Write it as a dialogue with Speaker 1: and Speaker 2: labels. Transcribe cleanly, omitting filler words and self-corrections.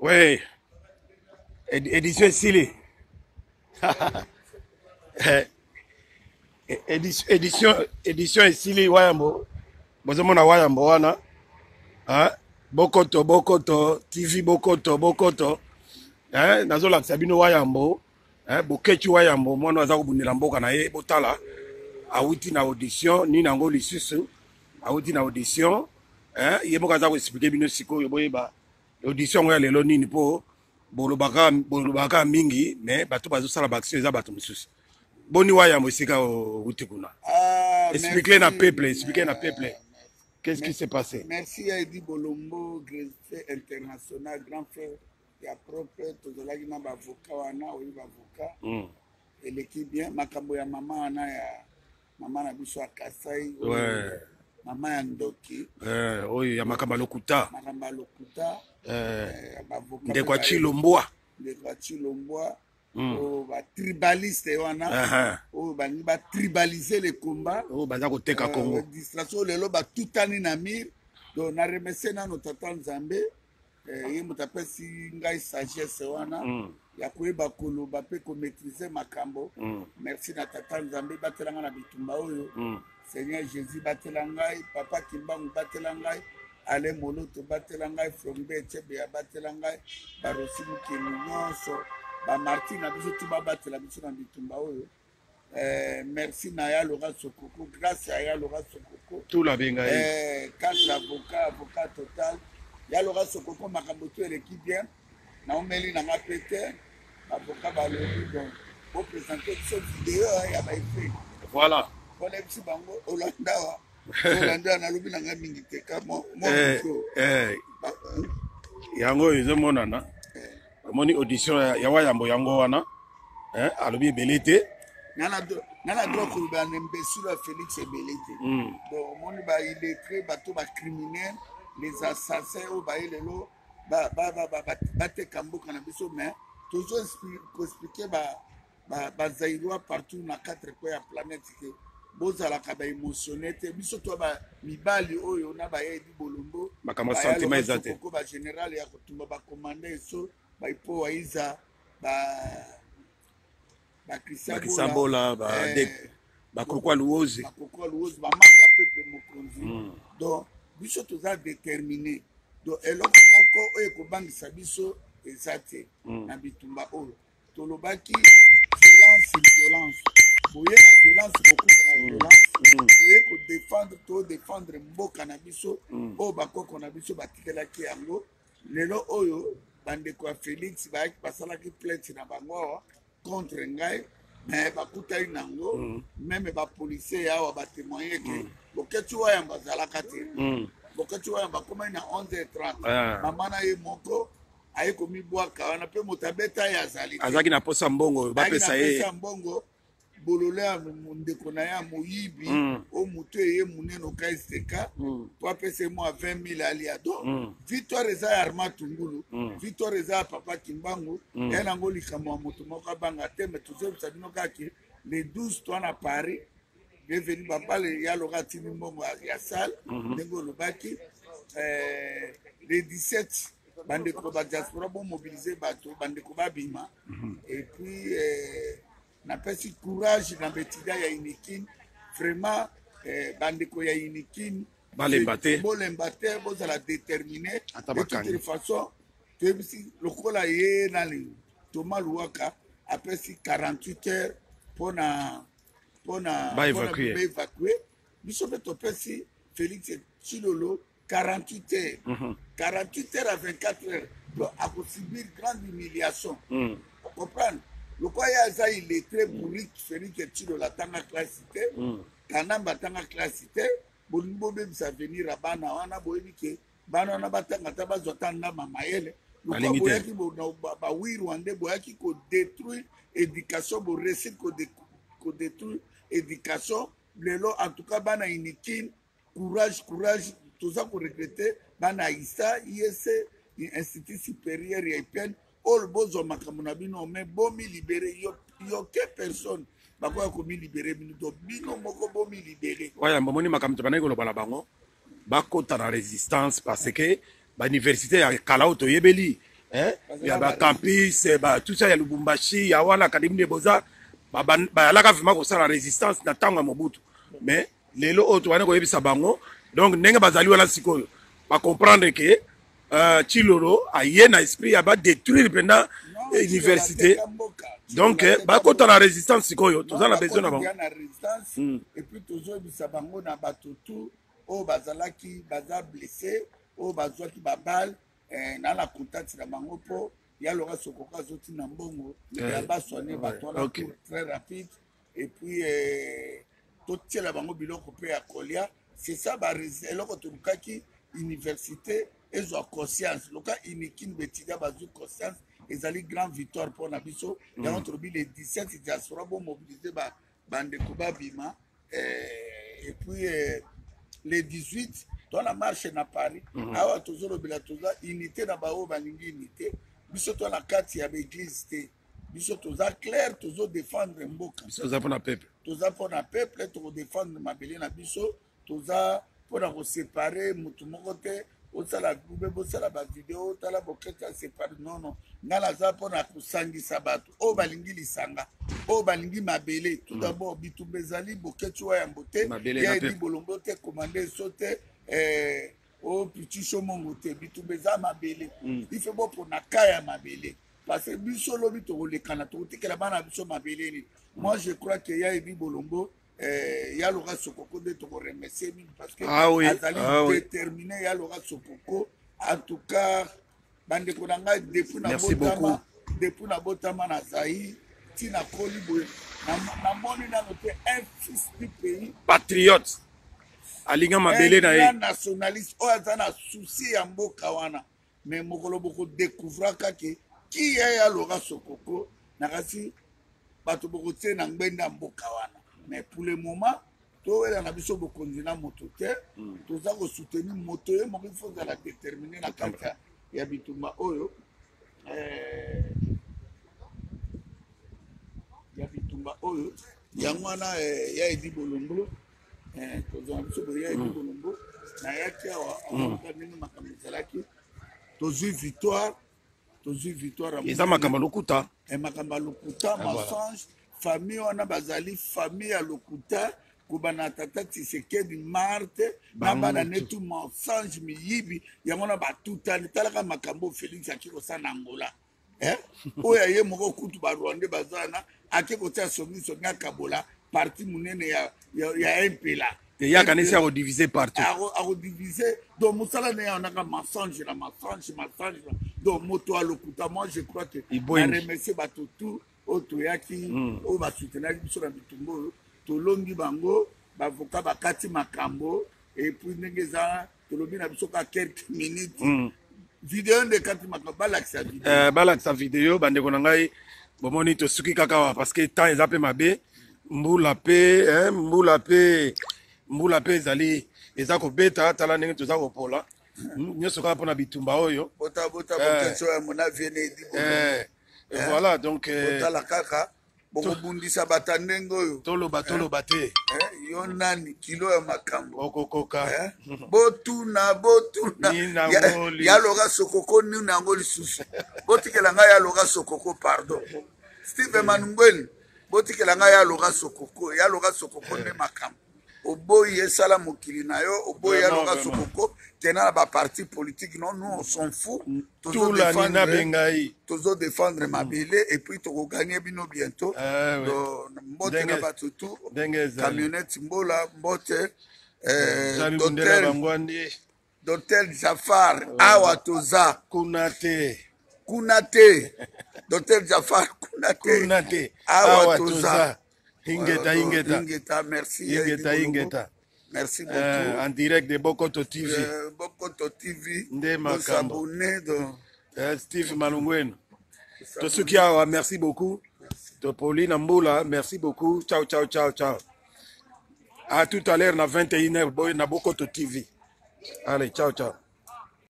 Speaker 1: Oui. Édition esili. Eh, édition édition esili wayambo. Bozomona wayambo wana. Hein? Bokoto bokoto TV bokoto bokoto. Hein? Nazolakisa bino wayambo. Hein? Boketshu wayambo mwana aza kobundela mboka na ye botala. Awuti na audition nini yango lisusu. Awuti na audition. Hein? Ye moko aza koexplike bino sikoyo boyeba audition yango ya lelo nini mpo bolobaka bolobaka mingi mais bato bazosala baaction eza bato mosusu boni wayambo esika outi kuna ah, explique na peuple explique na peuple qu'est-ce qui s'est passé?
Speaker 2: Merci ya Edi Bolombo, greffe international, grand frère ya propre, tozalaki na bavoka wana, oyi bavoka eleki bien makambo ya mama wana ya mama na biso ya Kasai,
Speaker 1: ouais.
Speaker 2: Mama ya ndoki.
Speaker 1: Oyo ya makambo ya lokuta,
Speaker 2: makambo ya lokuta.
Speaker 1: Ndeko ya Chilombwa.
Speaker 2: Ndeko ya Chilombwa. Oyo batribaliste wana oyo balingi batribalize le combat.
Speaker 1: Oyo baza koteka Congo.
Speaker 2: Distraction lelo batutani na mire. Donc na remercie nano tata Nzambe, ye moto apesi ngai sagesse wana ya koyeba koloba mpe komaîtrise makambo. Merci na tata Nzambe, batela ngai na bitumba oyo. Seigneur Jésus, batela ngai. Papa Kimbangu, batela ngai. Ale Moloto, batela ngai. Flombe Echebeya, batela ngai. Barosi mokili nyonso, bamartir na biso tu, babatela biso na bitumba oyo. Merci na ya Laura Sokoko, grâce ya ya Laura Sokoko.
Speaker 1: Tula benga ye.
Speaker 2: Quatre avocat, avocat total ya Laura Sokoko. Makambo to eleki bien, naomeli nanga mpe te. Avocat balobi donc boprésente biso video ya baeffet.
Speaker 1: Voilà.
Speaker 2: Mpona biso bango olanda wa olanda, nalobi nanga mingi te ka mo.
Speaker 1: Yango oyo ezomonana, omoni audition ya wayambo yango wana, alobi ebele te.
Speaker 2: Nga na droit koloba na imbécile ya Félix ebele te. Donc omoni baillettré, bato bacriminel, les assassins oyo baye lelo bateka mboka na biso. Mais tozo koexplike bazaïrois partout na quatre coins ya planète ke bozalaka baémotionné te. Biso to mibali oyo na bayebi Bolombo.
Speaker 1: Makambo ya sentiment eza te.
Speaker 2: Bagénéral ya kotumba, bacommande eso baipo waiza ba
Speaker 1: Bakristian Bola, bakrokwa Luozi.
Speaker 2: Bakrokwa Luozi, bamanga peuple mokonzi. Donc biso toza déterminé. Donc eloko moko oyo ekobangisa biso eza te na bitumba oyo. Tolobaki violence, violence, boye na violence kokuta na violence. Toye kodéfendre, todéfendre mboka na biso oyo bakoko na biso batikelaki yango. Lelo oyo bandeko ya Félix bayaki, basalaki plainte na bango awa contre ngai, mais bakutani nango même bapolicier awa batémoigne ke Boketshu Wayamba azalaka te. Boketshu Wayamba akomaki na 11h30, mama na ye moko aye komibwaka wana mpe moto abeta ye azali.
Speaker 1: Azalaki na posa mbongo bapesa ye.
Speaker 2: Mbongo bololo ya ndeko na ye ya moyibi oyo motu eye monene oka STK po apesa ye mwa 20 000 alia. Donc victoire eza ya Arma Tungulu, victoire eza ya papa Kimbangu. Ya nango likambo ya moto moko abanga te. Me tozoyebisa bino kaka le 12 to na Paris. Bienvenu Bambale ya loka atindi mbongo ya salle ndenge olobaki. Le 17, bandeko badiaspora bomobilize bato, bandeko babima. Et puis napesi courage na baétudiant ya Unikin vraiment. Bandeko ya Unikin,
Speaker 1: balemba te.
Speaker 2: Bolemba te, bozala déterminé. De toute façon toyebisi lokola ye nani Thomas Luwaka apesi 48 heures mpona mpona
Speaker 1: baévacue.
Speaker 2: Biso mpe topesi Félix Tshilolo 48 heures, 48 heures à 24 heures. Donc akosubir grande humiliation. Ocomprendre, lokola ye aza illettré, bourrique. Félix Tshilolo atanga classe te, Kanamba atanga classe te. Bolingi bobebisa avenir ya bana wana. Boyebi ke bana wana batanga ata bazwa ata ndama mayele. Lokola boyaki bawi rwandais, boyaki kodétruire éducation, boréussir kodétruire éducation lelo. En tout cas bana Unikin, courage, courage. Toza koregretter bana ISA, ISC, Institut supérieur ya IPN oyo. Bozwa makambo na bino me bomilibere. Yoke personne bakoya komilibere bino to bino moko bomilibere.
Speaker 1: Oya bomoni makambo tobandaki koloba na bango, bakota na résistance parce que bauniversité ya kala oyo toyebeli. Eh, ya bacampus ba tout ça ya Lubumbashi ya wana académie de beaux-arts, bayalaka vraiment kosala résistance na ntango ya Mobutu. Mais lelo oyo tobandi koyebisa bango, donc ndenge bazali wana sikoyo, bacomprendre ke Tshilolo aye na esprit ya badétruire mpenza université. Donc bakota na résistance sikoyo, toza na besoin na bango.
Speaker 2: Na résistance. Et puis tozoyebisa bango na bato tout oyo bazalaki, baza blessé, oyo bazwaki babale, na contact na bango, mpo ya Loka Sokoko azotinda mbongo ya basoigner bato wana très rapide. Et puis totiela bango biloko mpe ya kolia. C'est ça eloko tolukaki, université ezwa conscience. Loka Unikin, baétudiants bazwi conscience, ezali grande victoire mpo na biso. Yango tolobi le 17, diaspora bomobiliser, bandeko babima. Et puis le 18 toza na marche na Paris. Awa tozolobela, toza unité na baoyo balingi unité. Biso toza na kati ya baéglise te, biso toza clair, tozodéfendre mboka.
Speaker 1: Biso toza mpona peuple.
Speaker 2: Toza mpona peuple, tokodéfendre mabele na biso. Toza mpona koséparer motu moko te. Osala groupe, bosala bavideo, otala bokete aséparer. Non, non, ngai naza mpona kosangisa bato oyo balingi lisanga, oyo balingi mabele. Tout d'abord, bitumba ezali Boketi wa Yambo te, ya Edi Bolombo te, komande eso te, oyo Pichu Shomongo te. Bitumba eza mabele. Ife bopona ka ya mabele, parce que biso lobi tokolekana, tokotikela bana na biso mabele nini? Moi, je crois que ya Edi Bolombo, ya Loka Sokoko nde tokoremercier mingi, parce que
Speaker 1: ah oui,
Speaker 2: azali
Speaker 1: ah oui.
Speaker 2: déterminé. Ya Loka Sokoko, en tout cas, bandeko na ngai, depuis na botama, depuis na botama na Zaïre ntina koli boye, namoni nano te un fils du pays
Speaker 1: patriote alinga mabele na ye,
Speaker 2: nationaliste oyo aza na souci ya mboka wana. Mais mokolo bokodécouvraka ke ki ye ya Loka Sokoko, nakasi bato bokotie na ngbende ya mboka wana. Mais pour le moment, towela na biso bokonzi na moto te. Toza kosoutenir moto ye moko. Il faut ozala déterminé na kati ya bitumba oyo, ya bitumba oyo. Yango wana, ya Edi Bolombo, tozwa na biso boye. Ya Edi Bolombo, nayaki awa aoka ndenge makambo ezalaki. Tozwi victoire, tozwi victoire.
Speaker 1: Eza makambo ya lokuta.
Speaker 2: Makambo ya lokuta, mensonge. Famille wana bazali famille ya lokuta, kobanda tata Tshisekedi, Marte na bana netu, mensonge, miyibi. Yango wana batutani. Talaka makambo Félix aki kosala na Angola, oyo aye moko kutu barwandais baza wana, ake kotia songisongi, akabola parti monene ya MPLA.
Speaker 1: Te, ye akanisi akodiviser partout.
Speaker 2: Akodiviser. Donc mosala na ye wanaka mensonge na mensonge, mensonge. Donc moto alokuta. Moi, je crois que na remercier bato tout oyo toyaki, oyo basoutenaki biso na bitumba oyo. Tolongi bango, baavocat bakati makambo. Et puis ndenge eza, tolobi na biso ka quelques minutes, video nde ekati makambo. Balakisa video.
Speaker 1: Balakisa video. Bandeko na ngai, bomoni, tosuki kaka awa parce que temps eza mpe mabe. Mbula mpe, mbula mpe, mbula mpe ezali, eza kobeta. Tala ndenge toza kopola nyonso kaka mpona bitumba oyo.
Speaker 2: Bota bota bokeso ya mona viene Edi.
Speaker 1: Voilà, donc
Speaker 2: botala kaka, bokobundisa bato ya ndenge oyo.
Speaker 1: Toloba, toloba te.
Speaker 2: Yo nani kilo ya makambo?
Speaker 1: Okokoka.
Speaker 2: Botuna, botuna ya Loka Sokoko nini yango lisusu. Botikela ngai ya Loka Sokoko, pardon. Steve Manungweni, botikela ngai ya Loka Sokoko. Ya Loka Sokoko nde makambo. Oboyi, esala mokili na yo. Oboyi ya Loka Sokoko, kenda na baparti politique. Non, nous, on s'en fout. Tozodéfendre mabele et puis tokogagner bino bientôt. Mbote na bato tout. Camionnette Mbola, mbote. Docteur Jafar, awa toza.
Speaker 1: Kuna te.
Speaker 2: Kuna te, docteur Jafar, kuna te.
Speaker 1: Kuna te.
Speaker 2: Awa toza.
Speaker 1: Ingeta, ingeta.
Speaker 2: Ingeta, merci.
Speaker 1: Ingeta, ingeta.
Speaker 2: Merci beaucoup.
Speaker 1: En direct de Bokoto TV.
Speaker 2: Bokoto TV.
Speaker 1: Nde makambo.
Speaker 2: S'abonner donc.
Speaker 1: Steve Malungweno. Tosuki awa, merci beaucoup. Topoli na mbula, merci beaucoup. Ciao, ciao, ciao, ciao. À tout à l'heure na 21h boy na Bokoto TV. Allez, ciao, ciao.